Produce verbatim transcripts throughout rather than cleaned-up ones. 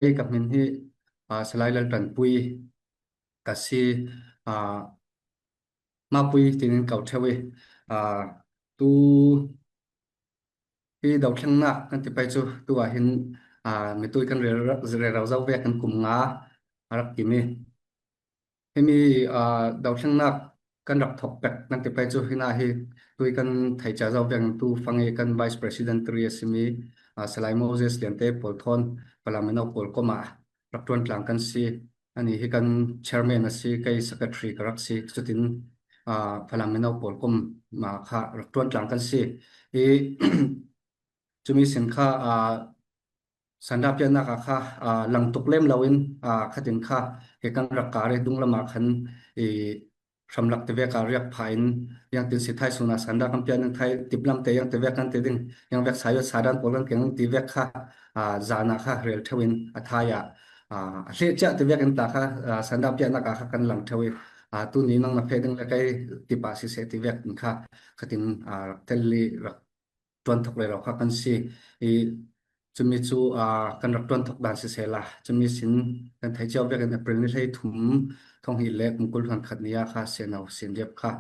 Hei, ka hmin hi, ah, Salai Laltanpui ka si, ah, Mapui tiin in kau theu i, ah, tu hi dothlennak kan ti pai cu tu ah hin, ah, mitui kan rel-, rel rau zo ve kan kum nga a rak kim i. Himi, ah, dothlennak kan rak thok pek kan ti pai cu hinah hi tui kan thei cia zo veng tu fang i kan Vice President tiri a simi, ah, Salai Moses Liante pawl thawn Falam mino pawl kom ah rak ṭuan tlang kan si. Ani hi kan chairman a si, kei secretary ka rak si. Cutin, ah, Falam mino pawl kom ah kha rak ṭuan tlang kan si. I cumi sin kha, ah, sanda piaknak ah kha, ah, lang tuk lem lo in, ah, khatin kha hi kan rak kar i dunglam ah khan i hramlak ti vek ah riak pha in, yang tin si thai sun ah sanda kan piak ning thai tiplam te yang ti vek kan ti ding, yang vek sayot sadan pawl kan keng ti vek kha, ah, zan ah kha rel theu in a thai ah, ah, a hleh ciah ti vek in ta kha, ah, sanda piaknak ah kha kan lang theu i, ah, tu ni nang na phe ding le kei tip ah si seh ti vek in kha khatin, ah, rak tel i rak ṭuan thok rero kha kan si. I, cumi cu, aa, kan rak ṭuan thok dan siseh la, cumi sin kan thei cio vekin April ni hlei thum, thong hnih le kum kul hluan khat ni ah kha Sianno Sianriap kha,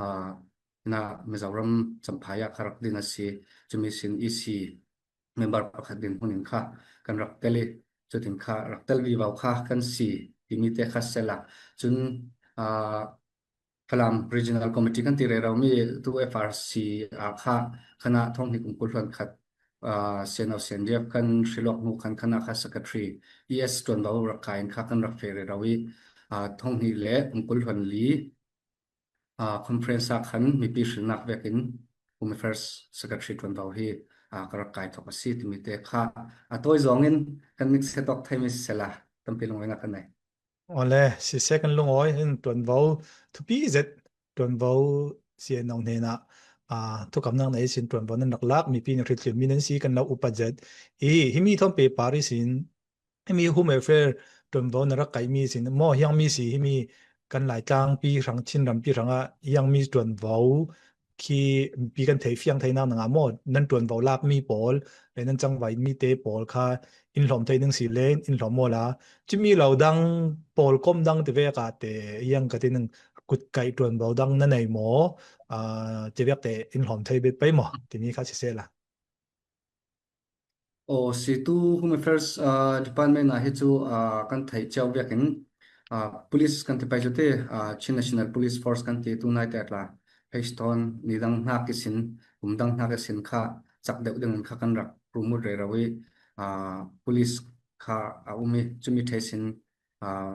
aa, na Mizoram Champhai ah kha rak din a si. Cumi sin E C member pakhat din hmun in kha kan rak tel i, cutin kha rak tel vivo kha kan si timi te kha siseh la. Cun, aa, Falam Regional Committee kan ti rero mi tu F R C ah kha khanah thong hnih kum kul hluan khat, aa, Sianno Sianriap kan hrilawk hnu khan khanah kha Secretary E S Ṭuanvo rak kai in kha kan rak feh rero i, aa, thong hnih le kum kul hluan li, aa, conference ah khan mipi hrilnak vekin Home Affairs Secretary Ṭuanvo hi, aa, ka rak kai thok a si timi te kha a tawi zawng in kan mitse tawk thei mi siseh la tampi lungawinak kan nei. Awle, siseh kan lungawi in Ṭuanvo thupi zet Ṭuanvo Sianno hnenah, aa, thukamnak nei sin Ṭuanvo nan rak lak mipi na hrilhfial mi nan si kan lo upat zet i himi thawn pehpar i sin himi Home Affair Ṭuanvo na rak kaih mi sin maw hiang mi si himi kan Laitlang pi hrang Chin ram pi hrangah hiang mi Ṭuanvo khi mipi kan thei fiang theinak nangah maw nan Ṭuanvo lak mi pawl le nan cangvai mi te pawl kha in hlawm thei ding si le in hlawm maw la cumi lo dang pawl kom dang ti vek ah te hiang ka ti ning kut kaih Ṭuanvo dang na nei maw, aa, ti vek te in hlawm thei bet pei maw timi kha siseh la. Aw, si tu Home Affairs, aa, Department ah hi cu, aa, kan theih cio vekin, aa, police kan ti pai cu ti, aa, Chin National Police Force kan ti tu naite tla phase thawn ni dang hnak i sin, kum dang hnak i sin kha cak deuh dingin kha kan rak promote rero i, aa, police kha a um i cumi thei sin, aa,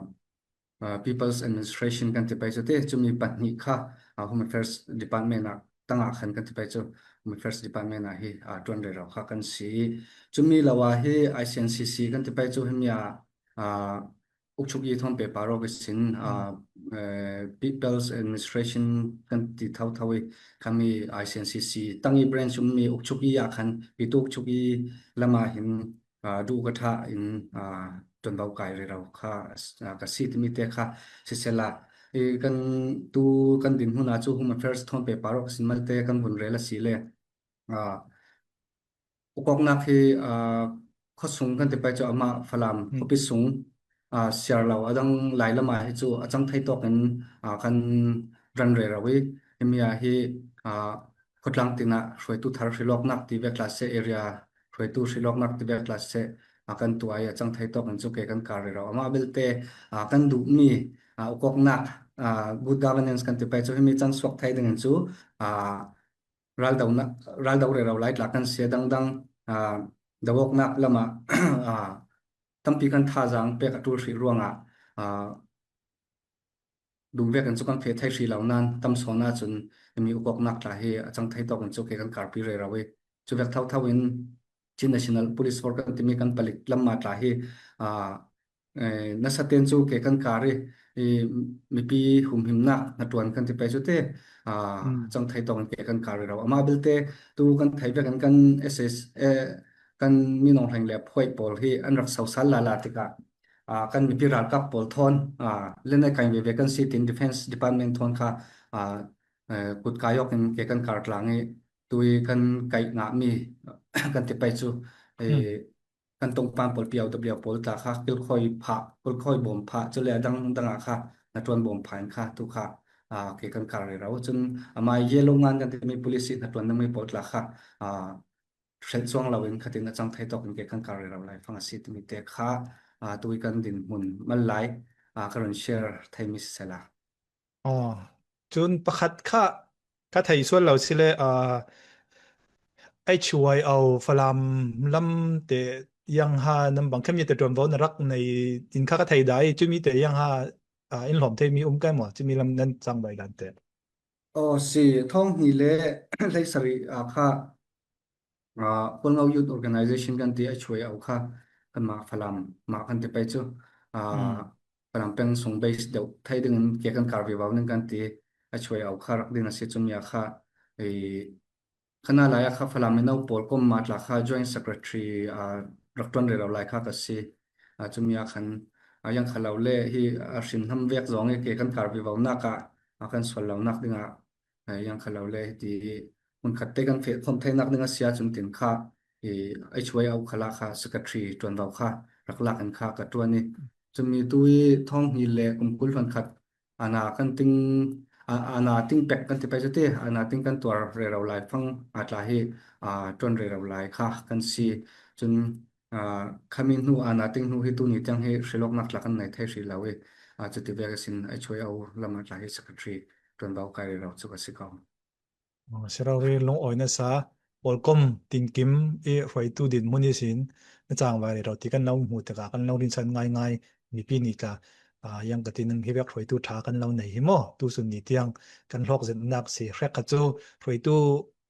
aa, People's Administration kan ti pai cu ti, cumi pahnih kha, aa, Home Affairs Department ah tangah khan kan ti pai cu Home Affairs Department ah hi, aa, ṭuan rero kha kan si. Cumi lo ah hi I C N C C kan ti pai cu himi ah, aa, ukchuk i thawn pehpar awk i sin, aa, eh, People's Administration kan ti thotho i khami I C N C C tangi branch ummi ukchuk i ah khan pitu ukchuk i lam ah hin aa, duh ka ṭha in, aa, ṭuanvo kai rero kha, aa, ka si timi te kha siseh la. I kan tu kan din hmun ah cu Home Affairs thawn pehpar awk sin malte kan vun rel a si le, aa, ukawknak hi, aa, khuasung kan ti pai cu amah Falam khuapi sung, aa, siar lo a dang lai lam ah hi cu a cang thei tawk in, aa, kan ran rero i himi ah hi, aa, khuatlang tin ah hruaitu thar hrilawknak ti vek tla seh, area hruaitu hrilawknak ti vek tla seh, a kan tuah i a cang thei tawk in cu ke kan kar rero. Amah belte, aa, kan duhmi, aa, ukawknak, aa, good governance kan ti pai cu himi cang suak thei ding in cu, aa, raldo na, raldo rero lai tla kan si a dangdang, aa, do awknak lam ah, aa, tampi kan thazaang pek a ṭul hrih ruangah, aa, duh vekin cu kan feh thei hrih lo nain tam sawn ahcun himi ukawknak tla hi a cang thei tawk in cu ke kan karpi rero i cu vek thotho in Chin National Police Force kan timi kan palik lam ah tla hi, aa, eh, nasa tein cu ke kan kar i, i mipi humhimnak hnaṭuan kan ti pei cu te, aa, cang thei tawk in ke kan kar rero. Amah belte tu kan theih vekin kan S S, eh, kan minung hleng le phuai pawl hi an rak so sal lala tikah, aa, kan mipi ralkap pawl thawn, aa, le nai kai veve kan si tin Defence Department thawn kha, aa, eh, kut kai awk in ke kan kar tlang i tui kan kaih ngahmi kan ti pei cu, eh, kan tongpan pawlpi O W pawl tla kha kilkhawi phah, kilkhawi bawm phah, cule a dang dang a kha na ṭuan bawm phah in kha tu kha, a, ke kan kar rero. Cun amah yellow ngan kan timi police hnaṭuan dangmi pawl tla kha, a, hrelh chuang lo in khatin a cang thei tawkin ke kan kar rero lai fang a si timi te kha, a, tu i kan dinhmun mal lai, a, ka run share thei mi sisela. Aw, cun pakhat kha ka thei sual lo sile, aa, H Y O Falam lam te yang ha nan bang khemmi te ṭuanvo na rak nei in kha ka thei dah i, cumi te yang ha, aa, in hlawm thei mi um kai maw, cumi lam nan cang bai dan te. Aw, si, thawng hnih le hleisarih, aa, kha, aa, Hualngo Youth Organization kan ti H Y O kha kanmah Falam mah kan ti pei cu, aa, Falam peng sung base deuh thei dingin ke kan kar vivo ning kan ti H Y O kha rak din a si cumi a kha, i, khana lai a kha Falam mino pawl kom mah tla kha Joint Secretary, aa, rak ṭuan rero lai kha ka si. Aa, cumi a khan, aa, yang kha lo le hi a hrin hnam vek zong i ke kan kar vivo nak ah, aa, kan sual lo nak dingah, aa, yang kha lo le ti hmunkhat te kan feh khawm theinak ding a si ahcun tin kha, i, H Y O khalah kha secretary ṭuanvo kha rak lak in kha ka ṭuan i, cumi tu i thawng hnih le kum kul hlan khat ana kan ting, a, ana ting pek kan ti pei cu ti, ana ting kan tuar rero lai fang a tla hi, a, ṭuan rero lai kha kan si. Cun, a, khami hnu ana ting hnu hi tuni tiang hi hrilawknak tla kan nei thei hrih lo i, a, cuti vek ihsin H Y O lam a tla hi secretary ṭuanvo kai rero cu ka si ko. Aw, si rori lungawi nasa, pawlkom tinkim i hruaitu dinhmun ihsin na cangvai rero ti kan lo hmuh tikah kan lo rinsan ngaingai, mipi nih tla, aa, yang ka ti ning hi vek hruaitu ṭha kan lo nei hi maw? Tusun ni tiang kan hlawk zetnak si. Hrekkhat cu hruaitu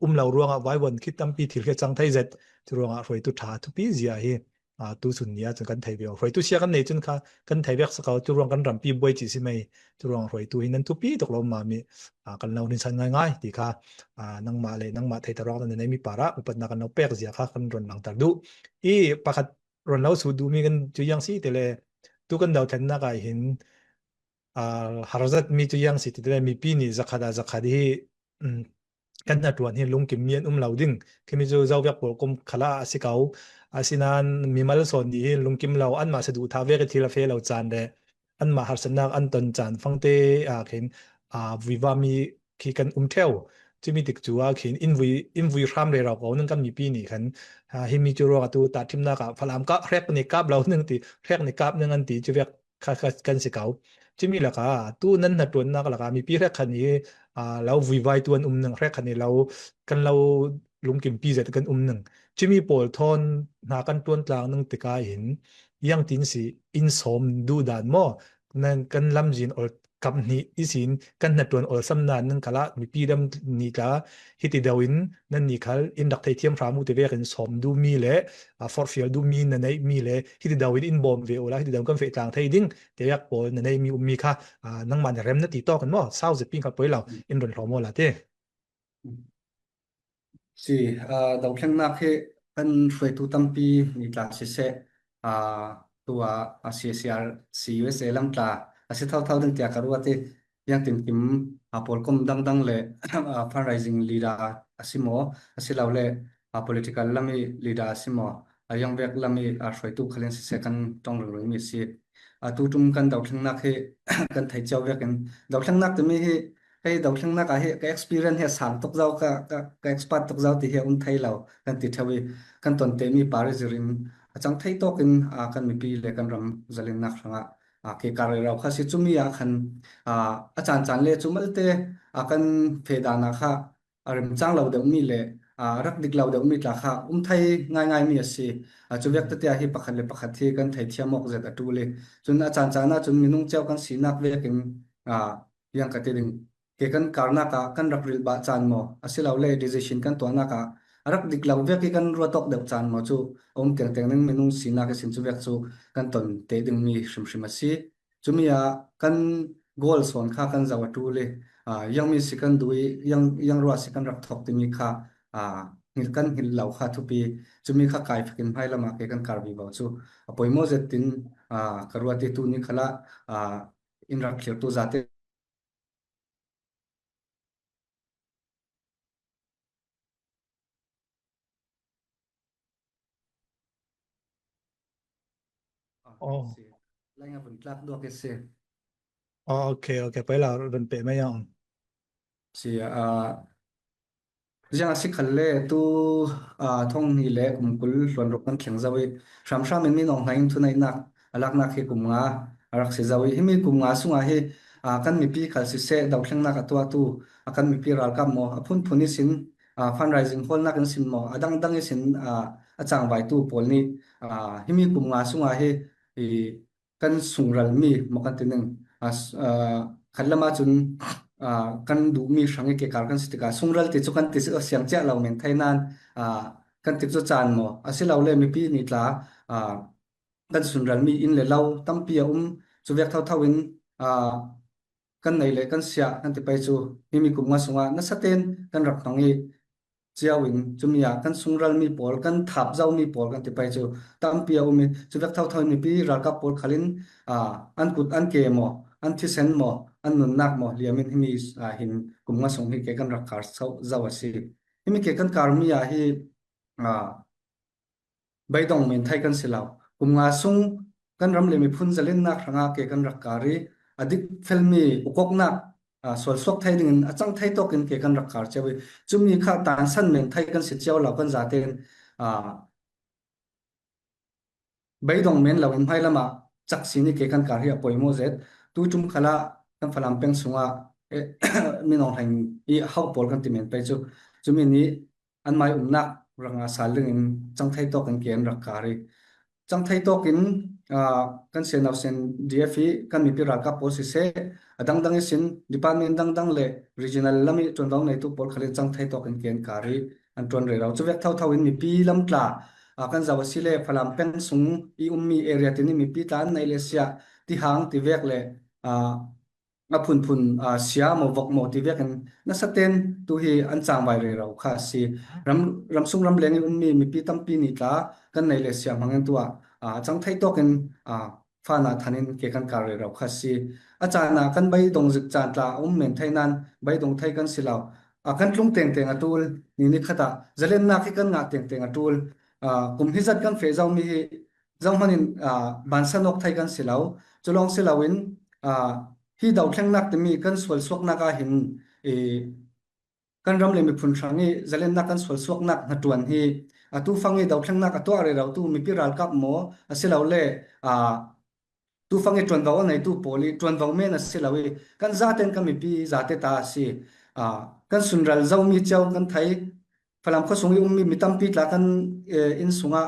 um lo ruangah vaivuan khi tampi thil khi a cang thei zet. Cu ruangah hruaitu ṭha thupi zia hi, aa, tusun ni ahcun kan thei ve. Hruaitu sia kan nei cun kha kan thei vek si ko, cu ruang kan rampi buai ci si mei. Cu ruang hruaitu hi nan thupi tuk lo, mah mi, aa, kan lo rinsan ngaingai ti kha, aa, nangmah le nangmah theihter ruang na neimi parah upatnak kan lo pek zia kha kan run langhter duh. I pakhat run lo sut duhmi kan cu yang si ti le, tu kan dothlennak ah hin, aa, harzat mi cu yang si ti le, mipi nih zakhat ah zakhat hi, um, kan hnaṭuan hi lungkim mi an um lo ding. Khimi cu zovek pawlkom khalah a si ko. Asinain mimal sawn nih hi lungkim lo, anmah saduhthah vek i thil a feh lo caan le anmah harsatnak an ton caan fangte, aa, khin, aa, vuiva mi khi kan um ṭheu. Cumi tik cu ah khin in vui, in vui hram rero ko ning kan mipi nih khan, aa, himi cu ruang atu tahṭhimnak ah Falam kap, hrek nih kap lo ning ti, hrek nih kap ning an ti cu vek kha, kha kan si ko. Cumi lakah tu nan hnaṭuannak lakah mipi hrekkhat nih, aa, lo vuivaitu an um ning, hrekkhat nih lo kan lo lungkimpi zet kan um ning. Cumi pawl thawn hna kan ṭuan tlang ning tikah hin, iangtin si in sawm duh dan maw? Nan kan lamzin ol kap hnih ihsin kan hnaṭuan olsamnak ning khalah mipi dam nih tla hiti deuh in nannih khal in rak theithiam hram u ti vekin sawm duhmi le, aa, forhfial duhmi na neihmi le hiti deuh in in bawm ve u la, hiti deuh kan feh tlang thei ding ti vek pawl na neihmi ummi kha, aa, nangmah na rem na ti tawk in maw? Sau zet ping kha poi lo, in run hlawm aw la ti. Si, aa, dothlennak hi kan hruaitu tampi nih tla siseh, aa, tu a, a C C R C U S A lam tla a si thotho ding tiah ka ruat i, iangtinkim, aa, pawlkom dangdang le, aa, fundraising leader a si maw, a si lo le, aa, political lam i leader a si maw, a iangvek lam i, aa, hruaitu khal in siseh kan ṭong ringring mi a si. Aa, tu ṭum kan dothlennak hi kan thei cio vekin dothlennak timi hi, kei dothlennak ah hi ka experience hi a sang tuk zo, ka, ka, ka expert tuk zo ti hi a um thei lo kan ti ṭheu i, kan ton temi par i zirin a cang thei tawkin, aa, kan mipi le kan ram zalennak hrangah, aa, ke kar rero kha si. Cumi ah khan, aa, a caan caan le cu malte, aa, kan feh dan ah kha a remcang lo deuhmi le, aa, rak dik lo deuhmi tla kha um thei ngaingaimi a si. Aa, cu vek tete ah hi pakhat le pakhat hi kan theithiam awk zet a ṭul i, cun a caan caan ah cun minung cio kan sinak vekin, aa, iang ka ti ding, ke kan karnak ah kan rak rilhbah caan maw, asilole decision kan tuahnak ah a rak dik lo vek i kan ruat awk deuh caan maw cu a um tengteng ning minung sinak ihsin cu vek cu kan ton te dingmi hrimhrim a si. Cumi ah kan goal sawn kha kan zoh a ṭul i, aa, iangmi si kan duh i, iang, iang ruah si kan rak thawk timi kha, aa, hngilh kan hngilh lo kha thupi. Cumi kha kai fakin hmailam ah ke kan kar vivo cu a poimaw zet in, aa, ka ruat i tuni khalah, aa, in rak thlirtu zate. Aw. Lai nga vun tlak duak i si. Aw, ok, ok. Paila vun peh mai ang. Si, ah, ziang a si khat le tu, ah, thong hnih le kum kul hluan ruk kan thleng zo i, hramhram in mi nawnghnai in thuneihnak a laknak hi kum nga a rak si zo i, himi kum nga sungah hi, ah, kan mipi khal siseh, dothlennak a tuahtu, a kan mipi ralkap maw, a phunphun ihsin, ah, fundraising hawlnak ihsin maw, a dangdang ihsin, ah, a cangvaitu pawl nih, ah, himi kum nga sungah hi, i, kan sungralmi maw kan ti ning, ah, s-, ah, khat lam ahcun, ah, kan duhmi hrang i kekar kan si tikah, sungral ti cu kan ti si, siang ciah lo men thei nain, ah, kan tik cu caan maw? Asilole mipi nih tla, ah, kan sunralmi inn le lo tampi a um, cu vek thotho in, ah, kan nei le kan siah kan ti pei cu, himi kum nga sungah nasa tein kan rak hnong i, cio in cumi ah kan sungralmi pawl, kan thap zomi pawl kan ti pei cu tampi a um i, cu vek thotho in mipi ralkap pawl khal in, ah, an kut an ke maw, an thisen maw, an nunnak maw liam in himi, ah, hin kum nga sung hi ke kan rak kar zo, zo a si. Himi ke kan karmi ah hi, ah, beidong men thei kan si lo. Kum nga sung kan ram le miphun zalennak hrangah ke kan rak kar i, a dik felmi ukawknak, ah, sualsuak thei dingin a cang thei tawk in ke kan rak kar cio i, cumi kha tansan men thei kan si cio lo kan zatein, ah, beidong men lo in hmailam ah caksi nih ke kan kar hi a poimawh zet. Tu ṭum khal ah kan Falam peng sungah, eh, mi nawnghnai i hau pawl kan ti men pei cu, cumi nih anmai umnak rak ngah sal dingin cang thei tawk in ke an rak kar i, cang thei tawk in, ah, kan C N R C N D F i kan mipi ralkap pawl siseh, a dangdang ihsin department dangdang le regional lam i ṭuanvo neitu pawl khal in cang thei tawk in ke an kar i, an ṭuan rero. Cu vek thotho in mipi lam tla, ah, kan zoh a si le Falam peng sung i ummi area tin i mipi tla an neih le siah ti hang ti vek le, ah, a phunphun, ah, sia maw vok maw ti vekin nasa tein tu hi an cangvai rero kha a si. Ram, ramsung ramleng i ummi mipi tampi nih tla kan neih le siah hmangin tu ah, ah, cang thei tawk in, ah, fan ah than in ke kan kar rero kha a si. A caan ah kan beidong zik caan tla a um men thei nain beidong thei kan si lo. Ah, kan tlung tengteng a ṭul, ni nikhat ah zalennak hi kan ngah tengteng a ṭul. Ah, kum hi zat kan feh zomi hi zohman in, ah, bansan awk thei kan si lo. Cu lawng si loin, ah, hi dothlennak timi kan sualsuaknak ah hin, i, kan ram le miphun hrang i zalennak kan sualsuaknak hnaṭuan hi, a tufang i dothlennak a tuah rerotu mipi ralkap maw, asilole, ah, tufang i ṭuanvo a neitu pawl i ṭuanvo men a si lo i, kan zatein kan mipi zate ta a si. Ah, kan sunral zomi cio kan thei, Falam khuasung i ummi mi tampi tla kan, eh, inn sungah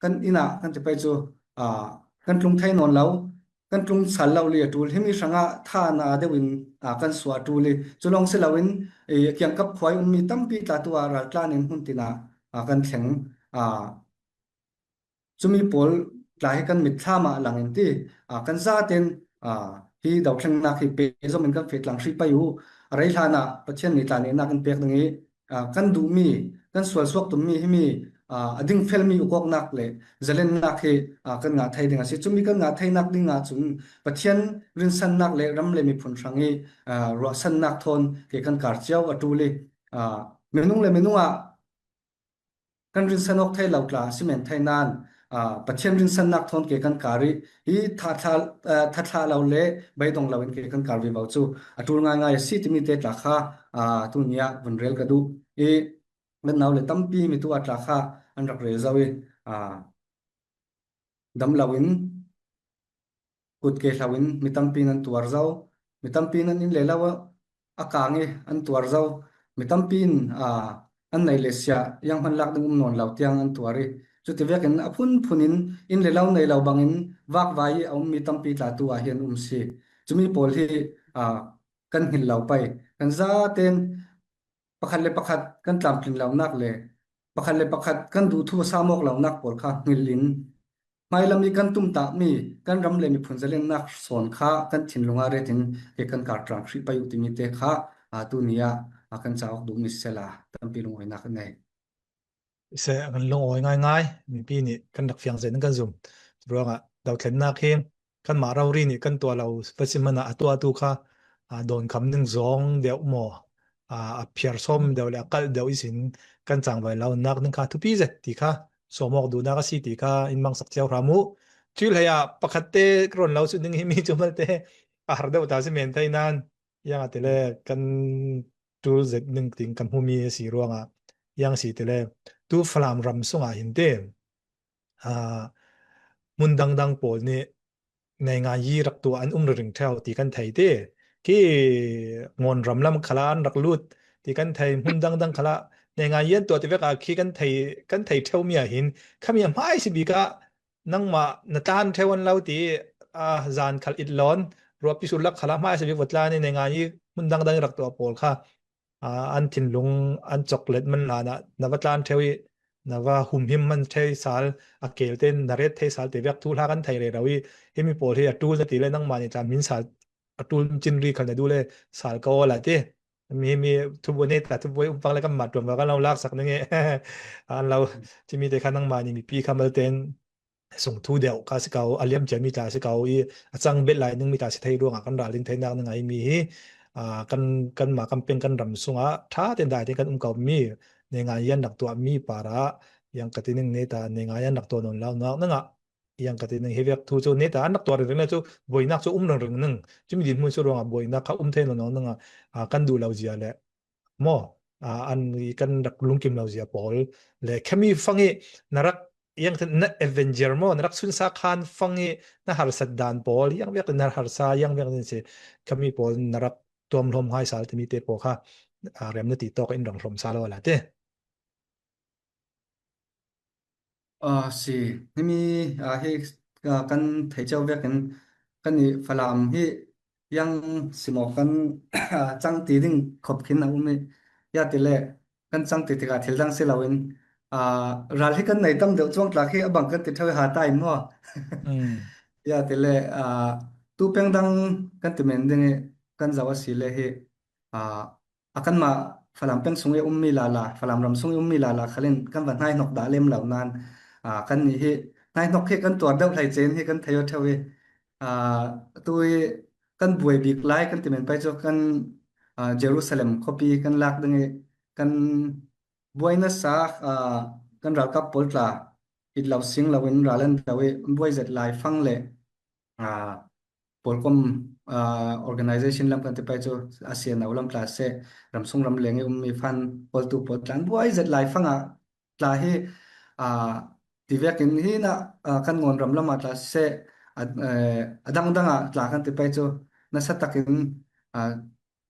kan inn ah kan ti pei cu, ah, kan tlung thei nawn lo, kan tlung sal lo li a ṭul. Himi hrangah thana deuh in, ah, kan suah a ṭul i, cu lawng si loin, eh, kiangkap khua i ummi tampi tla tu ah raltlan in hmun tin ah, ah, kan thleng, ah, cumi pawl tla hi kan mitthlam ah lang in ti, ah, kan zatein, ah, hi dothlennak hi pehzom in kan feh tlang hrih pei u. A rei hlan ah Pathian nih tla nehnak in pek ding i, ah, kan duhmi, kan sualsuak tummi himi, ah, a dingfelmi ukawknak le zalennak hi, ah, kan ngah thei ding a si. Cumi kan ngah theinak ding ah cun Pathian rinsannak le ram le miphun hrang i, ah, ruahsannak thawn ke kan kar cio a ṭul i, ah, minung le minung ah kan rinsan awk thei lo tla a si men thei nain, ah, Pathian rinsannak thawn ke kan kar i, hi thathla, ah, thathla lo le beidong lo in ke kan kar vivo cu a ṭul ngaingai a si timi te tla kha, ah, tuni ah vun rel ka duh i, kan nau le tampi mi tu ah tla kha an rak rel zo i, ah, dam lo in, kut ke hlo in mi tampi in an tuar zo, mi tampi in an inn le lo a kang i an tuar zo, mi tampi in, aa, an neih le siah iang hman lak ding um nawn lo tiang an tuar i, cuti vekin a phunphun in inn le lo nei lo bangin vakvai i a ummi tampi tla tu ah hi an um si. Cumi pawl hi, aa, kan hngilh lo pei, kan zatein pakhat le pakhat kan tlamtlin lonak le pakhat le pakhat kan duh thu a sam awk lonak pawl kha hngilh in, hmailam i kan tumtahmi kan ram le miphun zalennak sawn kha kan thinlung ah ret in ke kan kar tlang hrih pei uh timi te kha, aa, tuni ah, aa, kan cauk duhmi sisela tampi lungawinak a nei. Se kan lungawi ngaingai, mipi nih kan rak fiang zen kan zum. Ruangah dothlennak hi kanmah rori nih kan tuah lo va si hmanah a tuahtu kha, aa, dawnkham ning zawng deuh maw, aa, a phiar sawm deuh le a kalh deuh ihsin kan cangvai lo nak ning kha thupi zet ti kha sawm awk duhnak a si ti kha in mangsak cio hram uh. Cuih hlei ah pakhatte ka rawn lo sut ning hi mi cu malte a har deuh ta si men thei nan, iang a ti le kan tul zet ning ting kan hmu mi a si ruangah iang si ti le tu Falam ram sungah hin te, aa, hmun dangdang pawl nih Neingayi rak tuah an um ringring ṭheu ti kan thei ti. Khi Ngawn ram lam khalah an rak lut ti kan thei, hmun dangdang khalah Neingayi an tuah ti vek ah khi kan thei, kan thei ṭheu mi ah hin khami a hmaisa bik ah nangmah na tlan ṭheu an lo ti, aa, zan khal it lawn ruahpi sur lak khalah hmaisa bik va tlan i Neingayi hmun dangdang i rak tuah pawl kha, aa, an thinlung an chawk let man hlan ah na va tlan ṭheu i na va humhim man thei sal, a kel tein na ret thei sal ti vek thu hla kan thei rero i, himi pawl hi a ṭul na ti le nangmah nih tla min sal a ṭul cin ri khal na duh le sal ka awl a ti. Mi, mi thubuai nei ta, thubuai um pang le kanmah ṭuan va kan lo laksak ning i an lo timi te kha nangmah nih mipi kha mal tein sung thu deuh kha si ko, a liam ciami tla si ko i, a cang bet lai ning mi tla si thei ruangah kan ral ding theinak ning a hi mi hi, aa, kan, kanmah kan peng kan ram sungah ṭha tein dai tein kan um ko mi, Neingayi an rak tuah mi parah iang ka ti ning, neta Neingayi an rak tuah nawn lo nak nangah iang ka ti ning hi vek thu cu neta an rak tuah ringring le cu buainak cu um ringring ning. Cumi dinhmun si ruangah buainak kha um thei nawn lo nangah, aa, kan duh lo zia le maw, aa, an i kan rak lungkim lo zia pawl le khami fang i na rak iang na Avenger maw, na rak sunsa khan fang i na harsat dan pawl, iang vek na harsa, iang vek din si khami pawl na rak tuam hlawm hai sal timi te pawl kha, aa, rem na ti tawk in rang hlawm sal awla te. Aa, si, himi, aa, hi, aa, kan thei ceu vekin kan i Falam hi iang simawk kan, aa, cang ti ding khop khin a um i, ya ti le kan cang ti tikah thil dang si loin, aa, ral hi kan nei tam deuh cuang tlak hi a bang kan ti ṭheu i ha ta in maw? Mm. Ya ti le, aa, tu peng dang kan ti men ding i kan zoh a si le hi, aa, a kanmah Falam peng sung i ummi lala, Falam ram sung i ummi lala khalin kan va hnaihnok dah lem lo nan, aa, kan nih hi hnaihnok hi kan tuar deuh hlei cen hi kan thei aw ṭheu i, aa, tu i kan buai bik lai kan ti men pai cu kan, aa, Jerusalem khuapi kan lak ding i kan buai nasa, aa, kan ralkap pawl tla it lo sing lo in ral an do i buai zet lai fang le, aa, pawlkom, aa, organization lam kan ti pai cu a sian lo lam tla seh, ramsung ramleng i ummi fan pawltu pawl tla an buai zet lai fang ah tla hi, aa, ti vekin hi na, aa, kan Ngawn ram lam ah tla seh, a, ee, a dangdang ah tla kan ti pai cu nasa takin, aa,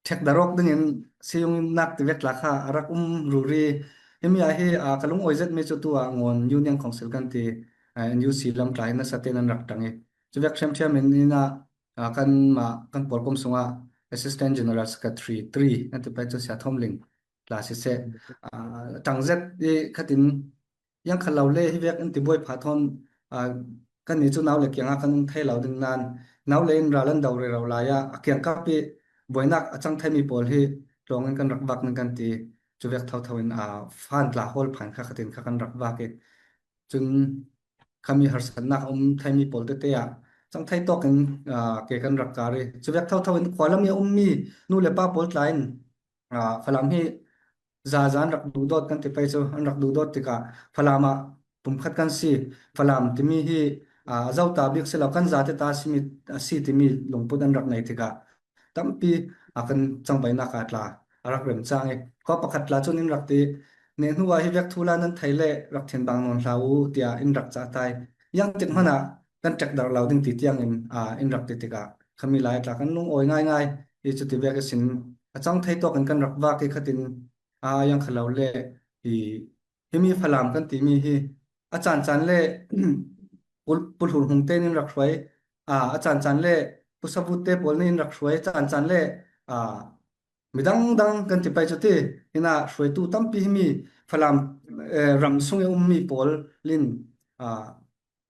ṭhek darh awk dingin siungnak ti vek tla kha a rak um ruri. Himi ah hi, aa, ka lungawi zet mi cu tu ah Ngawn Union Council kan ti, aa, N U C lam tla hi nasa tein an rak ṭang i. Cu vek hriamhriam in, in ah, aa, kanmah, kan pawlkom sungah Assistant General Secretary three kan ti pai cu Sia Thawm Ling tla siseh, aa, ṭang zet i khatin iang kha lo le hi vek in ti buai pha thawn, aa, kannih cu nau le kiangah kan um thei lo ding nan, nau le in ral an do rero lai ah a kiangkap i buainak a cang theimi pawl hi tlawng in kan rak vak ning kan ti. Cu vek thotho in, aa, fan tla hawl phan kha khatin kha kan rak vak i. Cun khami harsatnak a um theimi pawl tete ah cang thei tawk in, aa, ke kan rak kar i. Cu vek thotho in khua lam i a ummi nu le pa pawl tla in, aa, Falam hi zaza an rak duhdawt kan ti pei cu, an rak duhdawt tikah Falam ah pumkhat kan si. Falam timi hi, aa, a zota bik si lo, kan zate ta a si mi, a si timi lungput an rak nei tikah tampi, aa, kan cangvaihnak ah tla a rak remcang i. Khua pakhat tla cun in rak ti, nehhnu ah hi vek thu la nan thei le rak thin bang nawn hlah u, tiah in rak cah tai. Iang tik hmanh ah kan ṭek darh lo ding ti tiang in, aa, in rak ti tikah khami lai tla kan lungawi ngaingai i. Cuti vek ihsin a cang thei tawk in kan rak vak i khatin, aa, iang kha lo le i himi Falam kan timi hi a caan caan le pul-, pulhur hung tein in rak hruai, aa, a caan caan le pusavut te pawl nih in rak hruai, a caan caan le, aa, midang dang kan ti pai cu ti, hinah hruaitu tampi himi Falam, ee, ram sung i ummi pawl in, aa,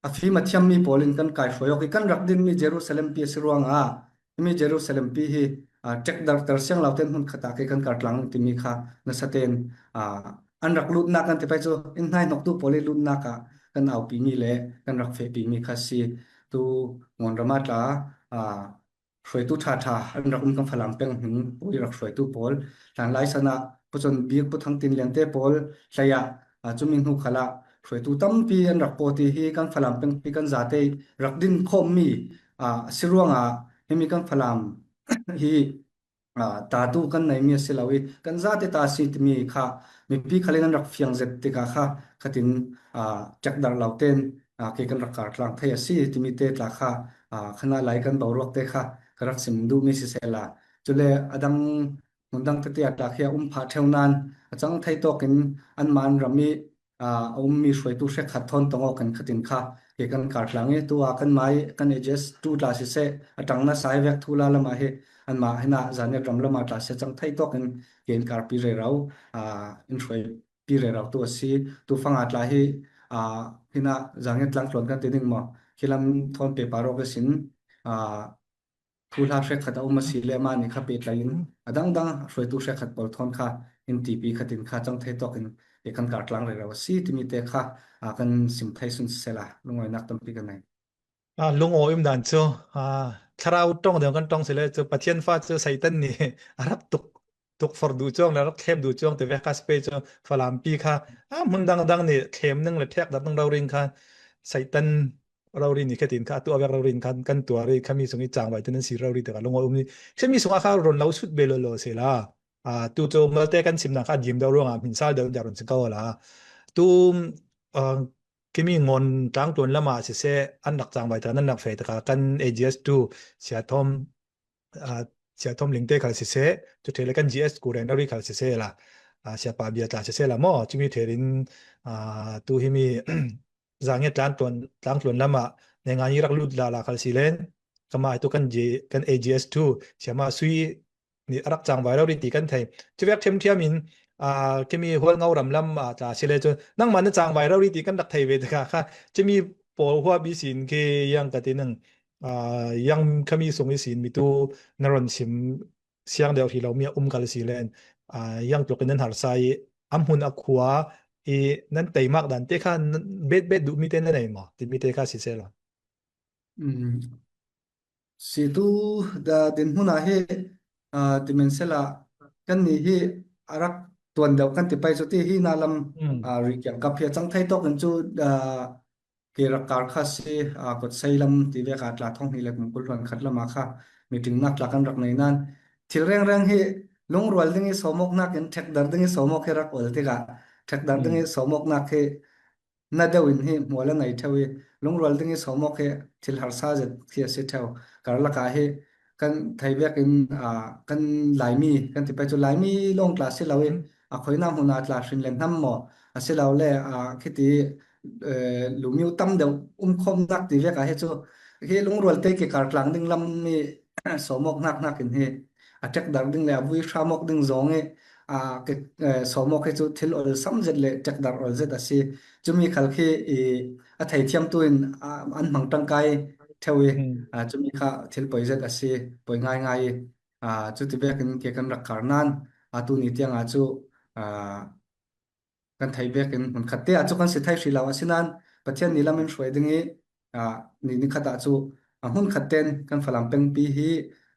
a fim a thiammi pawl in kan kai hruai awk i kan rak dinmi Jerusalem pi a si ruangah himi Jerusalem pi hi, aa, ṭek darhter siang lo tein hmun khat ah kei kan kar tlang timi kha nasa tein, aa, an rak lutnak kan ti pai cu in hnaihnoktu pawl i lutnak ah kan aupi mi le kan rak fehpi mi kha si. Tu Ngawn ram ah tla, aa, hruaitu ṭha ṭha an rak um kan Falam peng hming pui rak hruaitu pawl. Hlanlai san ah Pu Con Bik, Pu Thang Tin Lian te pawl hlei ah, aa, cumi hnu khal ah hruaitu tampi an rak pawt hi, kan Falam pengpi kan zate rak din khawmmi, aa, a si ruangah himi kan Falam hi, aa, tatu kan neimi a si lo i, kan zate ta a si timi kha mipi khalin an rak fiang zet tikah kha khatin, aa, ṭekdarh lo ten, aa, kei kan rak kar tlang thei a si timi te tla kha, aa, khanah lai kan boruak te kha ka rak sim duhmi sisehla, cule a dang hmun dang tete a tla khi a um phah ṭheu nan a cang thei tawkin anmah an ram i, aa, a ummi hruaitu hrekkhat thawn tawng awkin khatin kha kei kan kar tlang i, tu a kan mai kan A G S two tla siseh, a ṭang nasa hi vek Thula lamah hi, anmah hinah Zanniat ram lamah tla siseh cang thei tawkin kei in karpi rero, aa, in hruaipi rero tu a si. Tu fanga tla hi, aa, hinah Zanniat tlangtluan kan ti ding maw, khi lam thawn pehpar awk ihsin, aa, Thula hrekkhat a um a si le amah nih kha pehtlaihin a dangdang hruaitu hrekkhat pawl thawn kha in tipi khatin kha cang thei tawkin kei kan kar tlang rero a si timi te kha, aa, kan sim thei sun sisehla lungawinak tampi kan nei. Ah, lungawi um dan cu, ah, thlarau ṭong deuh kan ṭong si le cu Pathian fa cu Satan nih a rak tuk, tukforh duh cuang le a rak thlem duh cuang ti vek kha si pei cu Falampi kha, ah, hmun dangdang nih thlem ning le ṭhekdarh ning rori in kha Satan rori nih khatin kha atu a vek rori in khan kan tuar i khami sung i cangvai te nan si rori tikah lungawi um i khami sungah kha ron lo sut ve lawlaw sehla, ah, tu cu malte kan simnak kha a dim deuh ruangah hmin sal deuh in dah ron si ko la. Tu, ah, Khimi Ngawn tlangtluan lamah siseh, an rak cangvai tikah, nan rak feh tikah, kan A G S two, Sia Thawm, aa, Sia Thawm Lingte khal siseh, cu ṭheh le kan G S Kureng rori khal siseh la, aa, Sia Pa Bia tla siseh la maw, cumi ṭheh in, aa, tu himi Zanniat tlangtluan, tlangtluan lamah, nengani rak lut lala khal si len, kamah tu kan G, kan A G S two, Sia Ma Sui, nih a rak cangvai rori ti kan thei. Cuvek ṭhiamṭhiam in, aa, khimi Hualngo ram lam, aa, tla si le cu, nangmah na cangvai rori ti kan rak thei ve tikah kha, cumi pawl huap ihsin khi yang ka ti ning, aa, yang khami sung ihsin mitu na ron sim siang deuh hrih lomi a um kal si len, aa, yang tlukin nan harsa i, a hmun a khua i nan teimak dan te kha nan bet bet duhmi te na nei maw? Timi te kha si seh law. Mm. Si tu da dinhmun ah hi, aa, ti men sela kannih hi a rak tuan deuh kan ti pai cu ti hi na lam, mm, aa, ri kiangkap hi a cang thei tawk in cu, aa, ke rak kar kha si, aa, Kawtsei lam ti vek a tla thong hnih le kum kul hluan khat lam ah kha meeting nak tla kan rak nei nan thil rengreng hi lungrual ding i sawmawk nak in ṭhekdarh ding i sawmawk hi rak ol tikah ṭhekdarh ding i, mm, sawmawk nak hi na deuh in hi hmual a nei ṭheu i, lungrual ding i sawmawk hi thil harsa zet khi a si ṭheu. Karlak ah hi kan thei vekin, aa, kan Laimi kan ti pai cu Laimi lawng tla si lo i, mm, a khoina hmun ah tla hrin le hnam maw a si lo le, aa, khiti, eh, lumio tam deuh um khawmnak ti vek ah hi cu hi lungrual te ke kar tlang ding lam i sawmawk hnak hnak in hi a ṭekdarh ding le a vui hramawk ding zawng i, aa, ke, eh, sawmawk hi cu thil olsam zet le ṭekdarh ol zet a si. Cumi khal khi i, a theithiamtu in, aa, an hmang ṭangkai ṭheu i, hmm, aa, cumi kha thil poi zet a si, poi ngaingai i, aa, cuti vekin ke kan rak kar nan, aa, tuni tiang ah cu, aa, kan theih vekin hmunkhat te ah cu kan si thei hrih lo. Asinain Pathian ni lam in hruai ding i, aa, ni, ni khat ah cu, aa, hmunkhat ten kan Falam pengpi hi,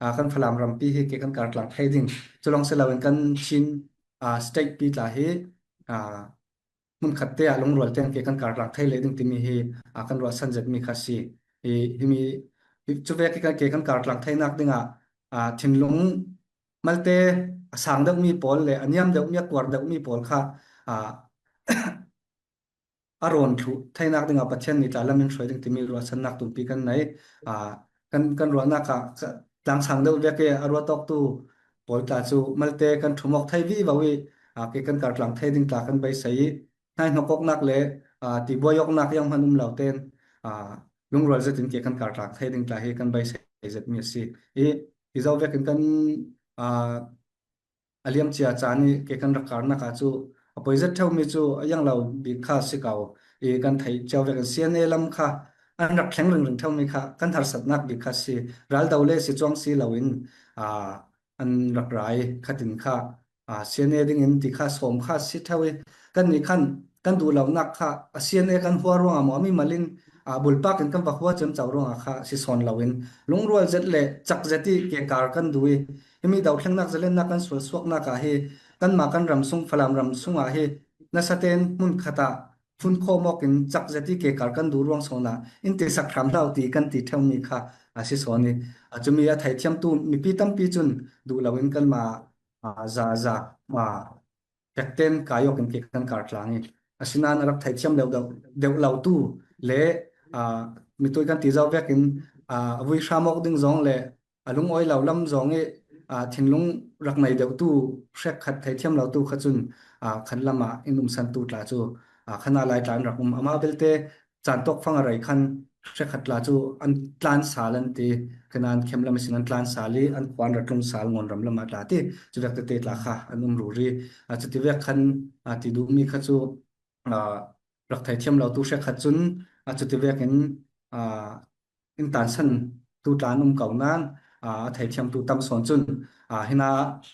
aa, kan Falam rampi hi ke kan kar tlang thei ding. Cu lawng si loin kan Chin, aa, state pi tla hi, aa, hmunkhat te ah lungrual ten ke kan kar tlang thei leh ding timi hi, aa, kan ruahsan zetmi kha si. I, himi, hi, cu vek i kan ke kan kar tlang theinak dingah, aa, thinlung malte a sang deuhmi pawl le a niam deuhmi, a kuar deuhmi pawl kha, aa, a rawn thluh theinak dingah Pathian ni tla lam in hruai ding timi ruahsannak tumpi kan nei. Aa, kan, kan ruahnak ah tlang sang deuh vek i a ruat awktu pawl tla cu malte kan ṭhum awk thei vivo i, aa, ke kan kar tlang thei ding tla kan beisei i, hnaihnok awknak le, aa, tibuai awknak iang hman um lo ten, aa, lungrual zetin ke kan kar tlang thei ding tla hi kan beisei zetmi a si. I, i zo vekin kan, aa, a liam cia caan i ke kan rak karnak ah cu a poi zet ṭheumi cu a iang lo bik kha si ko. I kan theih cio vekin C N A lam kha an rak thleng ringring ṭheumi kha kan harsatnak bik kha si. Raldo le si cuang si loin, aa, an rak ra i khatin kha, aa, C N A dingin ti kha sawm kha si ṭheu i, kannih khan kan duh lonak kha a C N A kan hua ruangah maw a mimal in, aa, bulpak in kan va hua ciamco ruangah kha si sawn loin lungrual zet le cak zet i ke kar kan duh i, himi dothlennak zalennak kan sualsuaknak ah hi kanmah kan ram sung, Falam ram sungah hi nasa ten hmun khat ah phun khawm awkin chak zet i kekar kan duh ruang sawnah in tisak hram hlah uh ti kan ti ṭheu mi kha a si sawn i, a, cumi a theithiamtu mipi tampi cun duh loin kanmah, a, za za, a, pekten kai awkin ke kan kar tlang i, asinain a rak theithiam deuh, deuh, deuh lotu le, a, mitui kan ti zo vekin, a, a vui hram awk ding zawng le a lungawi lo lam zawng i, a, thinlung rak nei deuhtu hrekkhat theithiam lotu kha cun, a, khan lamah in umsantu tla cu, a, khan a lai tla an rak um. Amah belte caan tawk fang a rei khan hrekkhat tla cu an tlan sal an ti, khan an khem lam ihsin an tlan sal i an khua an ra tlung sal Ngawnram lamah tla ti, cu vek tete tla kha an um ruri. A, cuti vek khan, a, ti duhmi kha cu, a, rak theithiam lotu hrekkhat cun, a, cuti vekin, a, in tansan tu tla an um ko nain, a, a theithiamtu tam sawn cun, a, hina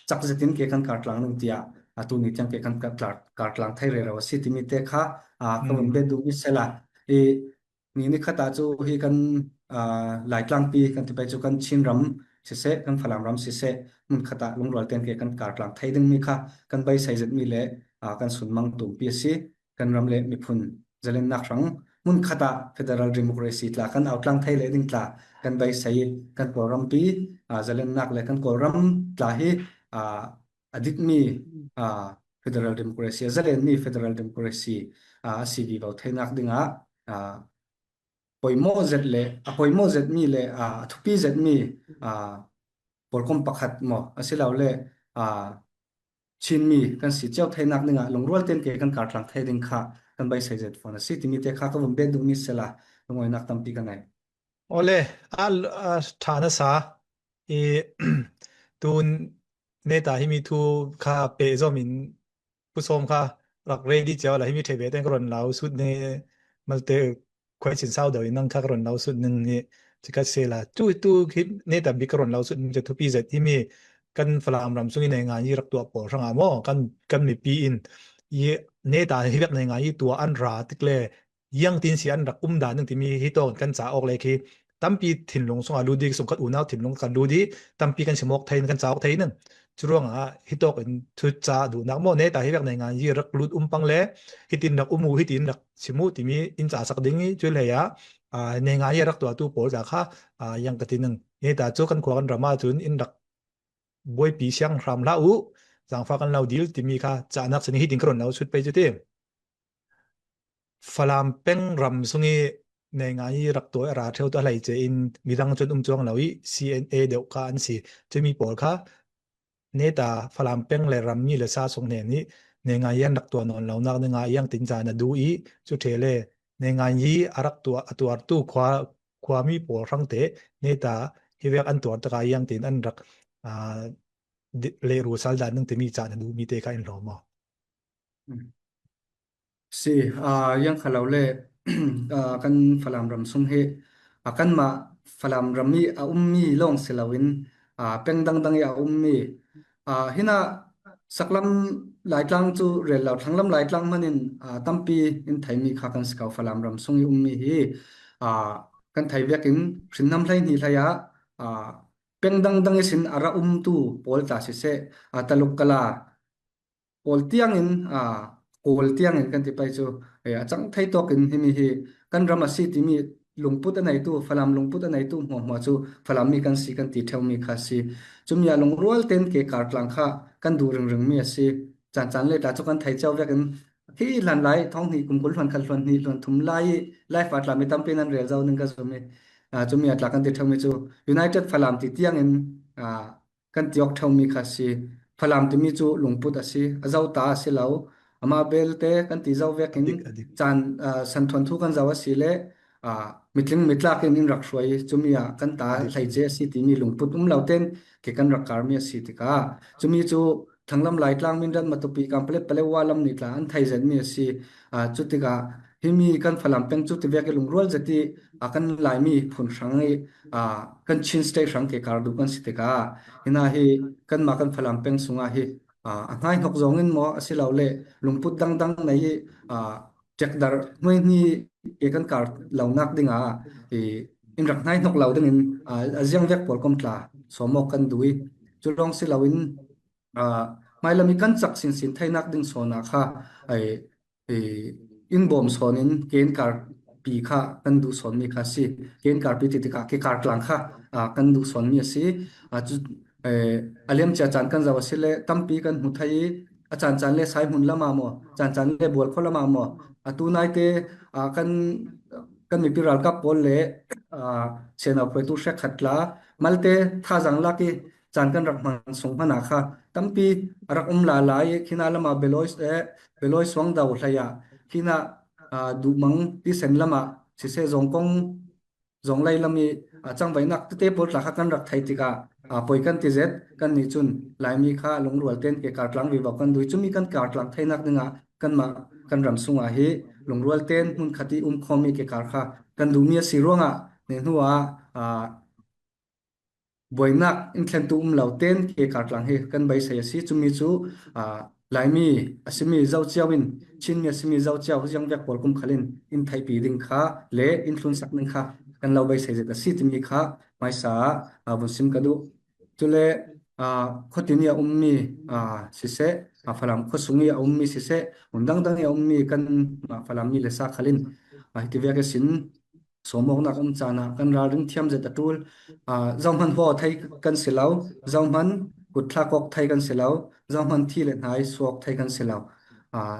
chak zetin ke kan kar tlang ding tiah, a, tuni tiang ke kan kar, kar tlang thei rero a si timi te kha, a, ka vun bet duhmi sela i, ni ni khatah cu hi kan, aa, Laitlangpi kan ti pei cu kan Chin ram siseh, kan Falam ram siseh, hmun khatah lungrual tein ke kan kar tlang thei dingmi kha kan beisei zetmi le, aa, kan sunmang tumpi a si. Kan ram le miphun zalennak hrang hmun khatah federal democracy tla kan autlang thei leh ding tla kan beisei i kan Kawlrampi, aa, zalennak le kan Kawlram tla hi, aa, a dikmi, aa, federal democracy, a zalenmi federal democracy, aa, a si vivo theinak dingah, aa, poimawh zet le, a poimawh zetmi le, aa, a thupi zetmi, aa, pawlkom pakhat maw, a si lo le, aa, Chinmi kan si cio theinak dingah lungrual tein ke kan kar tlang thei ding kha kan beisei zet fawn a si timi te kha ka vun bet duhmi sela lungawinak tampi ka nei. Awle, a, a ṭha nasa i, tun neta himi thu kha pehzom in Pu Sawm kha rak ready cio la himi ṭheh bete ka ron lau sut ni malte khuai chin sau deuh in nang kha ka ron lau sut ning hi ci ka si la. Tu, tu hi neta bik ka ron lau sut ning cu thupi zet himi kan Falam ram sung i neingai i rak tuah pawl hrangah maw kan, kan mipi in i neta hi bek neingai i tuah an ra tik le iangtin si an rak um dan ning timi hi tawk in kan ca awk le khi tampi thinlung sungah lut i sungkhat unau thinlung kan lut i tampi kan sim awk thei in kan ca awk thei ning. Curuangah hi tawk in thu ca duhnak maw neta hi bek neingai i rak lut um pang le hitin rak um u hitin rak sim u timi in ca sak ding i cu hlei ah, aa, neingai i rak tuahtu pawl ca kha, aa, iang ka ti ning. Neta cu kan khua kan ram ah cun in rak buaipi siang hram hlah u, zangfah kan lo dil timi kha cahnak sin hitin ka ron lo sut pei cu ti. Falam peng ram sung i neingai i rak tuah i a ra ṭheu tu a hleice in midang cun um cuang lo i C N A deuh kha an si. Cumi pawl kha neta Falam peng le rammi le sa sung hnen i neingai i an rak tuah nawn lonak dingah iangtin ca na duh i cu ṭheh le neingai i a rak tuah, a tuartu khua, khuami pawl hrangte neta hi vek an tuar takah iangtin an rak, aa, di-, lehru sal dan ning timi ca na duhmi te kha in hlawm aw. Si, aa, iang kha lo le, aa, kan Falam ram sung hi, aa, kanmah Falam ram i a ummi lawng si loin, aa, peng dangdang i a ummi, aa, hinah saklam Laitlang cu rel lo, thlanglam Laitlang hmanin, aa, tampi in theimi kha kan si ko. Falam ram sung i ummi hi, aa, kan thei vekin hrinhnam hlei hnih hlei ah, aa, peng dangdang ihsin a ra umtu pawl tla siseh, aa, Taluk Kala, Kawl tiangin, aa, Kawl tiangin kan ti pei cu, eh, a cang thei tawkin himi hi kan ram a si timi lungput a neitu, Falam lungput a neitu hmuahhmuah cu Falam mi kan si kan ti ṭheumi kha a si. Cumi ah lungrual tein ke kar tlang kha kan duh ringringmi a si. Caan caan le tla cu kan thei cio vekin khi hlan lai thawng hnih kum kul hluan khat hluan hnih hluan thum lai i live ah tla mi tampi nan rel zo ning ka zum i, aa, cumi ah tla kan ti ṭheumi cu United Falam ti tiangin, aa, kan ti awk ṭheumi kha a si. Falam timi cu lungput a si, a zo ta a si lo. Amah belte kan ti zo vekin dik, a dik. Caan, aa, santhuan thu kan zo a si le, aa, mitling mitlak in in rak hruai i cumi ah kan ta a dik, a dik. Hleice a si timi lungput um lo tein ke kan rak karmi a si tikah cumi cu thlanglam Laitlang Mindat Matupi Kanpalet Paletwa lam nih tla an thei zetmi a si. Aa, cutikah himi kan Falam peng cu tivek i lungrual zet i, aa, kan Laimi phun hrang i, aa, kan Chin State hrang ke kar duh kan si tikah, hinah hi kanmah kan Falam peng sungah hi, aa, a hnaihnok zawngin maw a si lo le lungput dangdang nei i, aa, ṭekdarh hnuaihni ke kan kar lonak dingah i, in rak hnaihnok lo dingin, aa, a ziang vek pawlkom tla sawm awk kan duh i, cu lawng si loin, aa, hmailam i kan cak sinsin theinak ding sawnah kha, ai, i, in bawm sawnin ke in karpi kha kan duh sawnmi kha a si. Ke in karpi ti tikah ke kar tlang kha, aa, kan duh sawnmi a si. Aa, cu, eh, a liamcia caan kan zoh a si le tampi kan hmu thei i, a caan caan le Saihmun lamah maw, caan caan le Bualkhaw lamah maw, atu naite, aa, kan, kan mipi ralkap pawl le, aa, sianau hruaitu hrekkhat tla, malte thazaang lak i caan kan rak hman sung hmanah kha tampi a rak um lala i, khinah lamah Belawi, eh, Belawi Suangdo hlei ah, khinah, aa, Duhmang tisen lamah siseh, Zawngkong, Zawnglei lam i, aa, cangvaihnak tete pawl tla kha kan rak thei tikah, aa, poi kan ti zet. Kannih cun Laimi kha lungrual tein ke kar tlang vivo kan duh i, cumi kan kar tlang theinak dingah kanmah kan ram sungah hi lungrual tein hmun khat i um khawm i ke kar kha kan duhmi a si ruangah, nehnu ah, aa, buainak in thlentu um lo tein ke kar tlang hi kan beisei a si. Cumi cu, aa, Laimi a simi Zo Cio in, Chinmi a simi Zo Cio ziangvek pawl kum khal in in theihpi ding kha le in thlunsak ding kha kan lo beisei zet a si timi kha hmaisa ah, aa, vun sim ka duh. Cule, aa, khuatimi a ummi, aa, siseh, aa, Falam khuasung i a ummi siseh, hun dangdang i a ummi kan, aa, Falam mi le sa khal in, aa, hiti vek ihsin sawmawknak um caan ah kan ralring thiam zet a ṭul. Aa, zohman huau thei kan si lo, zohman kutthlak awk thei kan si lo, zohman thi le hnai suak thei kan si lo. Aa,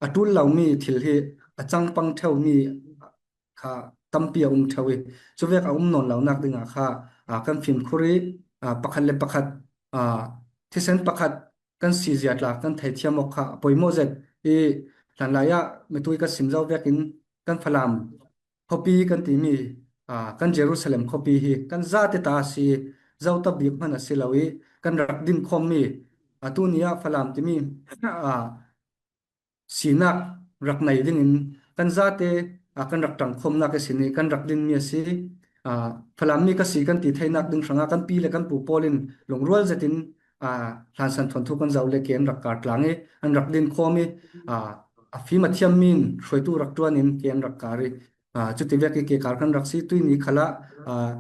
a ṭul lomi thil hi a cangpang ṭheumi kha tampi a um ṭheu i, cuvek a um nawn lonak dingah kha, aa, kan fimkhur i, aa, pakhat le pakhat, aa, thisen pakhat kan si zia tla kan theithiam awk kha a poimawh zet i, hlanlai ah mitui kan sim zo vekin kan Falam khuapi kan timi, aa, kan Jerusalem khuapi hi kan zate ta a si, zota bik hman a si lo i, kan rak din khawmmi, atu ni ah Falam timi, aa, sinak rak nei dingin kan zate, aa, kan rak ṭangkhawmnak ihsin i kan rak dinmi a si. Aa, Falam mi ka si kan ti theinak ding hrangah kan pi le kan pu pawl in lungrual zetin, aa, hlansan thuanthu kan zoh le ke an rak kar tlang i an rak din khawm i, aa, a fim a thiammi in hruaitu rak ṭuan in ke an rak kar i, aa, cuti vek i ke kar kan rak si. Tuini khalah, aa,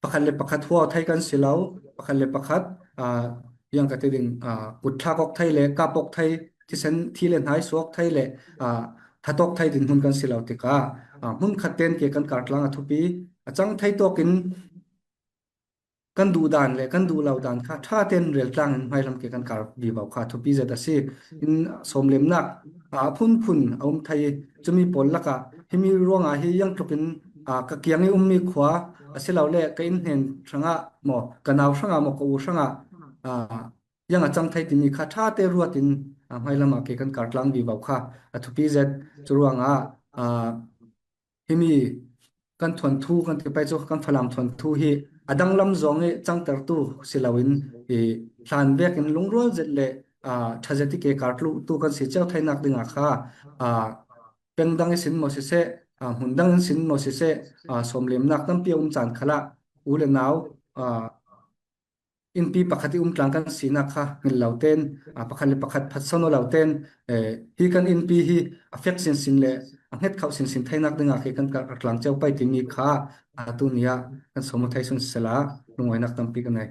pakhat le pakhat huau thei kan si lo, pakhat le pakhat, aa, ziang ka ti ding, aa, kutthlak awk thei le kap awk thei, thisen thi le hnai suak thei le, aa, that awk thei dinhmun kan si lo tikah, aa, hmun khat tein ke kan kar tlang a thupi, a cang thei tawkin kan duh dan le kan duh lo dan kha ṭha tein rel tlangin hmailam ke kan kar vivo kha a thupi zet a si. In sawmlemnak, aa, a phunphun a um thei i, cumi pawl lakah himi ruangah hi ziangtlukin, aa, ka kiang i ummi khua a si lo le ka in hnen hrangah maw, ka nau hrangah maw, ka u hrangah, aa, ziang a cang thei timi kha ṭha te ruatin, aa, hmailam ah ke kan kar tlang vivo kha a thupi zet. Cu ruangah, aa, himi kan thuanthu kan ti pei cu kan Falam thuanthu hi a danglam zong i cangtertu si loin i hlan vekin lungrual zet le, aa, ṭha zet i ke kar tlutu kan si cio theinak dingah kha, aa, peng dang ihsin maw siseh, aa, hmun dang ihsin maw siseh, aa, sawmlemnak tampi a um caan khalah u le nau, aa, innpi pakhat i um tlang kan sinak kha ngil lo tein, aa, pakhat le pakhat phatsan aw lo tein, eh, hi kan innpi hi a fek sinsin le a hnget khauh sinsin theinak dingah khi kan kar tlang cio pei timi kha, aa, tuni ah kan sawm aw thei sun sisela, lungawinak tampi kan ngei.